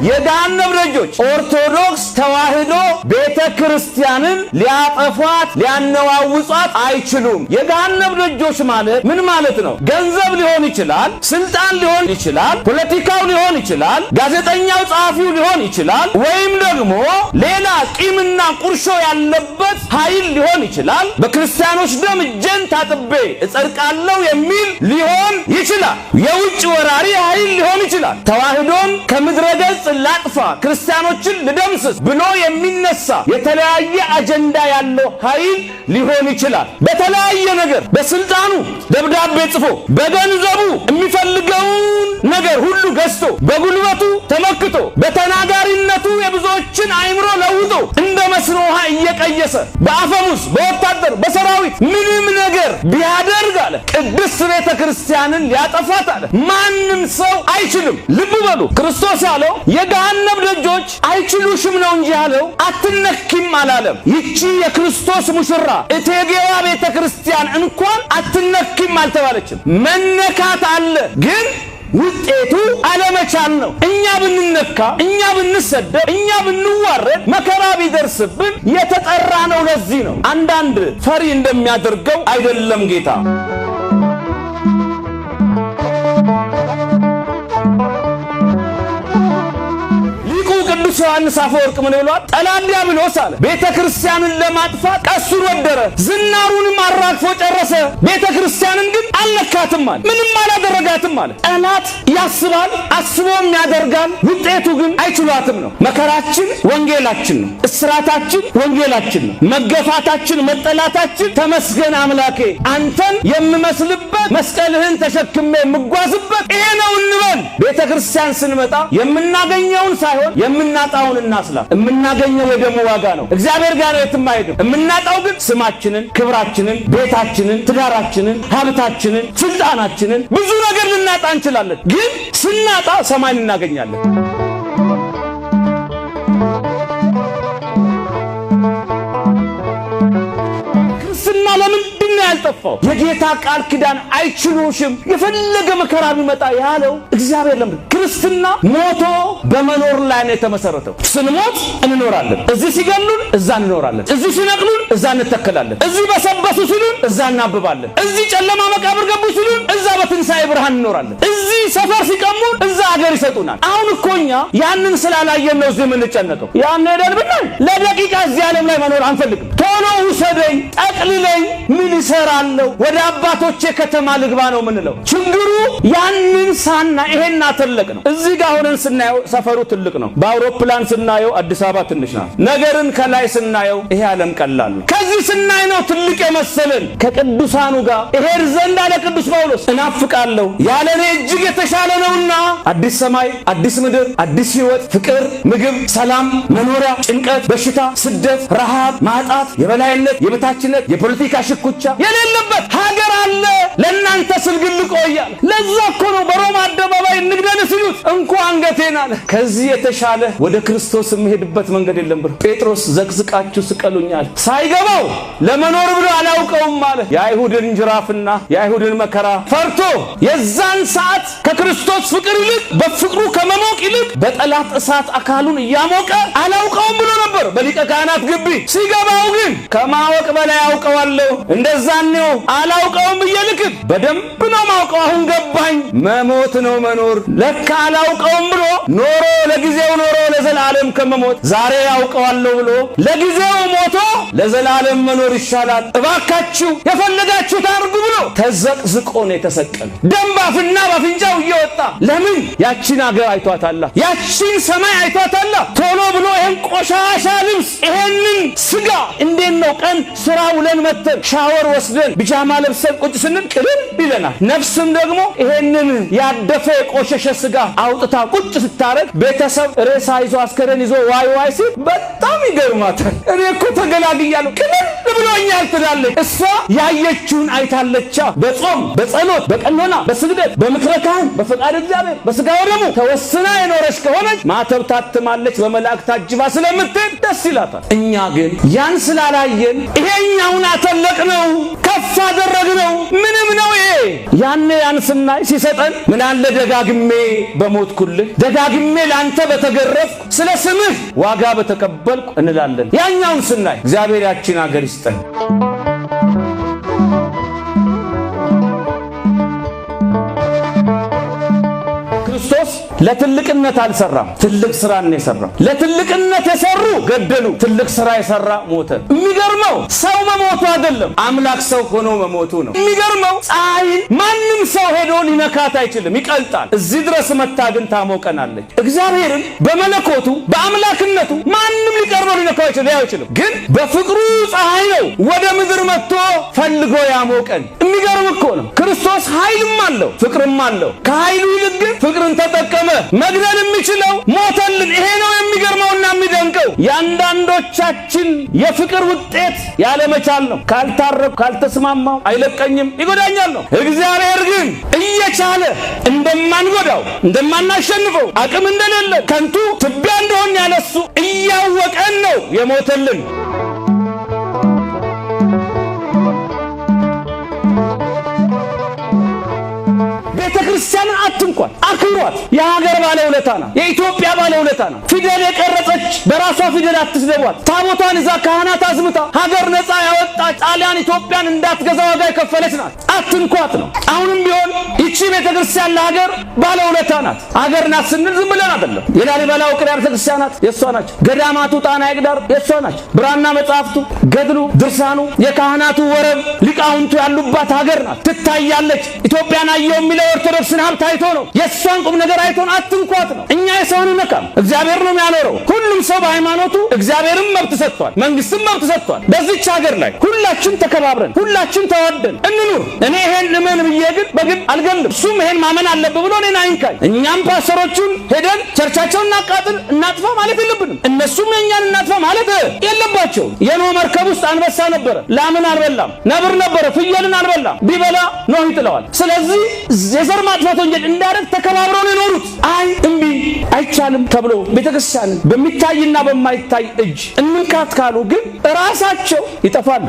የገሃነም ደጆች ኦርቶዶክስ ተዋሕዶ ቤተ ክርስቲያንን ሊያጠፏት ሊያነዋውጿት አይችሉም። የገሃነም ደጆች ማለት ምን ማለት ነው? ገንዘብ ሊሆን ይችላል፣ ስልጣን ሊሆን ይችላል፣ ፖለቲካው ሊሆን ይችላል፣ ጋዜጠኛው ጸሐፊው ሊሆን ይችላል፣ ወይም ደግሞ ሌላ ቂምና ቁርሾ ያለበት ኃይል ሊሆን ይችላል። በክርስቲያኖች ደም እጄን ታጥቤ እጸድቃለሁ የሚል ሊሆን ይችላል። የውጭ ወራሪ ኃይል ሊሆን ይችላል። ተዋሕዶን ከምድረ ገጽ ላጥፋ፣ ክርስቲያኖችን ልደምስስ ብሎ የሚነሳ የተለያየ አጀንዳ ያለው ኃይል ሊሆን ይችላል። በተለያየ ነገር በስልጣኑ ደብዳቤ ጽፎ፣ በገንዘቡ የሚፈልገውን ነገር ሁሉ ገዝቶ፣ በጉልበቱ ተመክቶ፣ በተናጋሪነቱ የብዙዎችን አእምሮ ለውጦ እንደ መስኖ ውሃ እየቀየሰ በአፈሙዝ፣ በወታደር፣ በሰራዊት ምንም ነገር ቢያደርግ አለ ቅድስት ቤተ ክርስቲያንን ሊያጠፋት አለ ማንም ሰው አይችልም። ልብ በሉ፣ ክርስቶስ ያለው የገሃነም ደጆች አይችሉሽም ነው እንጂ ያለው አትነኪም አላለም። ይቺ የክርስቶስ ሙሽራ እቴጌዋ ቤተ ክርስቲያን እንኳን አትነኪም አልተባለችም። መነካት አለ ግን ውጤቱ አለመቻል ነው። እኛ ብንነካ፣ እኛ ብንሰደብ፣ እኛ ብንዋረድ፣ መከራ ቢደርስብን የተጠራ ነው። ለዚህ ነው አንዳንድ ፈሪ እንደሚያደርገው አይደለም ጌታ። ሊቁ ቅዱስ ዮሐንስ አፈወርቅ ምን ብሏል? ጠላት ዲያብሎስ አለ ቤተ ክርስቲያንን ለማጥፋት ቀሱን ወደረ፣ ዝናሩንም አራግፎ ጨረሰ። ቤተ ክርስቲያንን ግን አልነካትም አለ፣ ምንም አላደረጋትም አለ። ጠላት ያስባል፣ አስቦም ያደርጋል፣ ውጤቱ ግን አይችሏትም ነው። መከራችን ወንጌላችን ነው። እስራታችን ወንጌላችን ነው። መገፋታችን፣ መጠላታችን ተመስገን አምላኬ አንተን የምመስልበት መስቀልህን ተሸክሜ የምጓዝበት ይሄ ነው እንበል። ቤተ ክርስቲያን ስንመጣ የምናገኘውን ሳይሆን የምናጣውን እናስላ። የምናገኘው የደሙ ዋጋ ነው። እግዚአብሔር ጋር ነው፣ የትም አይሄድም። የምናጣው ግን ስማችንን፣ ክብራችንን፣ ቤታችንን፣ ትዳራችንን፣ ሀብታችንን፣ ስልጣናችንን ብዙ ነገር ልናጣ እንችላለን። ግን ስናጣ ሰማይን እናገኛለን። ክርስትና ለምንድን ነው ያልጠፋው? የጌታ ቃል ኪዳን አይችሉሽም፣ የፈለገ መከራ ቢመጣ ያለው እግዚአብሔር ለምንድን? ክርስትና ሞቶ በመኖር ላይ ነው የተመሰረተው። ስንሞት እንኖራለን። እዚህ ሲገሉን እዛ እንኖራለን። እዚህ ሲነቅሉን እዛ እንተከላለን። እዚህ በሰበሱ ሲሉን እዛ እናብባለን። እዚህ ጨለማ መቃብር ገቡ ሲሉን እዛ በትንሣኤ ብርሃን እንኖራለን። እዚህ ሰፈር ሲቀሙን እዛ አገር ይሰጡናል። አሁን እኮ እኛ ያንን ስላላየን ነው እዚህ የምንጨነቀው። ያን ሄደን ብናይ ለደቂቃ እዚህ ዓለም ላይ መኖር አንፈልግም። ቶሎ ውሰደኝ፣ ጠቅልለኝ፣ ምን እሰራለሁ፣ ወደ አባቶቼ ከተማ ልግባ ነው የምንለው። ችግሩ ያንን ሳና ይሄን አተለቅ ነው። እዚህ ጋር ሆነን ስናየው ሰፈሩ ትልቅ ነው። በአውሮፕላን ስናየው አዲስ አበባ ትንሽ ናት። ነገርን ከላይ ስናየው ይሄ ዓለም ቀላል ነው። ከዚህ ስናይ ነው ትልቅ የመሰለን። ከቅዱሳኑ ጋር እሄድ ዘንድ አለ ቅዱስ ጳውሎስ እናፍቃለሁ፣ ያለ እኔ እጅግ የተሻለ ነውና። አዲስ ሰማይ፣ አዲስ ምድር፣ አዲስ ሕይወት፣ ፍቅር፣ ምግብ፣ ሰላም፣ መኖሪያ፣ ጭንቀት፣ በሽታ፣ ስደት፣ ረሃብ፣ ማጣት፣ የበላይነት፣ የበታችነት፣ የፖለቲካ ሽኩቻ የሌለበት ሀገር አለ። ለእናንተ ስል ግን ልቆያል። ለዛ እኮ ነው በሮማ አደባባይ እንግደል ሲሉት እንኳ አንገቴን አለ። ከዚህ የተሻለ ወደ ክርስቶስ የምሄድበት መንገድ የለም ብሎ ጴጥሮስ ዘቅዝቃችሁ ስቀሉኛል ሳይገባው ለመኖር ብሎ አላውቀውም አለ። የአይሁድን ጅራፍና የአይሁድን መከራ ፈርቶ የዛን ሰዓት ከክርስቶስ ፍቅር ይልቅ በፍቅሩ ከመሞቅ ይልቅ በጠላት እሳት አካሉን እያሞቀ አላውቀውም ብሎ ነበር በሊቀ ካህናት ግቢ ሲገባው ግን ከማወቅ በላይ አውቀዋለሁ፣ እንደዛኔው አላውቀውም ብዬ ልክድ በደንብ ነው ማውቀው፣ አሁን ገባኝ፣ መሞት ነው መኖር። ለካ አላውቀውም ብሎ ኖሮ ለጊዜው ኖሮ ለዘላለም ከመሞት ዛሬ አውቀዋለሁ ብሎ ለጊዜው ሞቶ ለዘላለም መኖር ይሻላል። እባካችሁ የፈለጋችሁት አድርጉ ብሎ ተዘቅዝቆ ነው የተሰቀለ። ደም ባፍና ባፍንጫው እየወጣ ለምን? ያቺን አገር አይቷታላ፣ ያቺን ሰማይ አይቷታላ። ቶሎ ብሎ ይሄን ቆሻሻ ልብስ ይሄንን ስጋ እንዴት ነው ቀን ስራ ውለን መተን ሻወር ወስደን ቢጃማ ለብሰን ቁጭ ስንል ቅልል ይለናል። ነፍስም ደግሞ ይሄንን ያደፈ የቆሸሸ ስጋ አውጥታ ቁጭ ስታረግ ቤተሰብ ሬሳ ይዞ አስከሬን ይዞ ዋይ ዋይ ሲል በጣም ይገርማታል። እኔ እኮ ተገላግያለሁ ቅልል ብሎኛል ትላለች። እሷ ያየችውን አይታለቻ። በጾም በጸሎት በቀኖና በስግደት በምክረ ካህን በፈቃድ እግዚአብሔር በስጋ ወደሙ ተወስና የኖረች ከሆነች ማተብ ታትማለች፣ በመላእክት ታጅባ ስለምትሄድ ደስ ይላታል። እኛ ግን ያን ስላላየን ይሄኛውን አተለቅ ነው ከፍ አደረግነው። ምንም ነው ይሄ። ያን ስናይ ሲሰጠን ምን አለ ደጋግሜ በሞትኩልህ፣ ደጋግሜ ለአንተ በተገረፍኩ፣ ስለ ስምህ ዋጋ በተቀበልኩ እንላለን። ያኛውን ስናይ እግዚአብሔር ያቺን አገር ይስጠን። ክርስቶስ ለትልቅነት አልሰራም፣ ትልቅ ስራ ነው የሰራው። ለትልቅነት የሰሩ ገደሉ፣ ትልቅ ስራ የሰራ ሞተ። የሚገርመው ሰው መሞቱ አይደለም፣ አምላክ ሰው ሆኖ መሞቱ ነው። የሚገርመው ፀሐይን ማንም ሰው ሄዶ ሊነካት አይችልም፣ ይቀልጣል። እዚህ ድረስ መታ ግን ታሞቀናለች። እግዚአብሔርን በመለኮቱ በአምላክነቱ ማንም ሊቀርበው ሊነካው አይችልም። ግን በፍቅሩ ፀሐይ ነው ወደ ምድር መጥቶ ፈልጎ ያሞቀን። የሚገርም እኮ ነው። ክርስቶስ ኃይልም አለው ፍቅርም አለው። ከኃይሉ ይልቅ ግን ፍቅርን ተጠቀመ። መግደል የሚችለው ሞተልን። ይሄ ነው የሚገርመውና የሚደንቀው። የአንዳንዶቻችን የፍቅር ውጤት ያለመቻል ነው። ካልታረቅኩ፣ ካልተስማማው አይለቀኝም፣ ይጎዳኛል ነው። እግዚአብሔር ግን እየቻለ እንደማንጎዳው፣ እንደማናሸንፈው፣ አቅም እንደሌለ፣ ከንቱ ትቢያ እንደሆን ያለሱ እያወቀን ነው የሞተልን። ቤተክርስቲያንን አትንኳት፣ አክብሯት። የሀገር ባለውለታ ናት። የኢትዮጵያ ባለውለታ ናት። ፊደል የቀረጸች በራሷ ፊደል አትስደቧት። ታቦቷን ይዛ ካህናት አዝምታ ሀገር ነፃ ያወጣች ጣሊያን ኢትዮጵያን እንዳትገዛ ዋጋ የከፈለች ናት። አትንኳት ነው። አሁንም ቢሆን ይቺ ቤተክርስቲያን ለሀገር ባለውለታ ናት። ሀገር ናት ስንል ዝም ብለን አይደለም። የላሊበላ ውቅር አብያተ ክርስቲያናት የእሷ ናቸው። ገዳማቱ ጣና ሐይቅ ዳር የእሷ ናቸው። ብራና መጽሐፍቱ፣ ገድሉ፣ ድርሳኑ፣ የካህናቱ ወረብ፣ ሊቃውንቱ ያሉባት ሀገር ናት። ትታያለች። ኢትዮጵያን አየው የሚለው ኦርቶዶክስን ሀብት አይቶ ነው። የእሷን ቁም ነገር አይቶ ነው። አትንኳት ነው። እኛ የሰውን ነካም፣ እግዚአብሔር ነው የሚያኖረው። ሁሉም ሰው በሃይማኖቱ እግዚአብሔርም መብት ሰጥቷል፣ መንግስትም መብት ሰጥቷል። በዚች ሀገር ላይ ሁላችን ተከባብረን ሁላችን ተዋደን እንኑር። እኔ ይሄን እመን ብዬ ግን በግድ አልገልም። እሱም ይሄን ማመን አለብህ ብሎ እኔን አይንካኝ። እኛም ፓስተሮቹን ሄደን church ኣቸውን እናቃጥል እናጥፋ ማለት የለብንም። እነሱም የእኛን እናጥፋ ማለት የለባቸው። የኖህ መርከብ ውስጥ አንበሳ ነበረ፣ ላምን አልበላም። ነብር ነበረ፣ ፍየልን አልበላም። ቢበላ ኖህ ይጥለዋል። ስለዚህ የዘር ማጥፋት ወንጀል እንዳደረግ ተከባብረው ነው የኖሩት። አይ እምቢ አይቻልም ተብሎ ቤተክርስቲያንን በሚታይና በማይታይ እጅ እንንካት ካሉ ግን ራሳቸው ይጠፋሉ።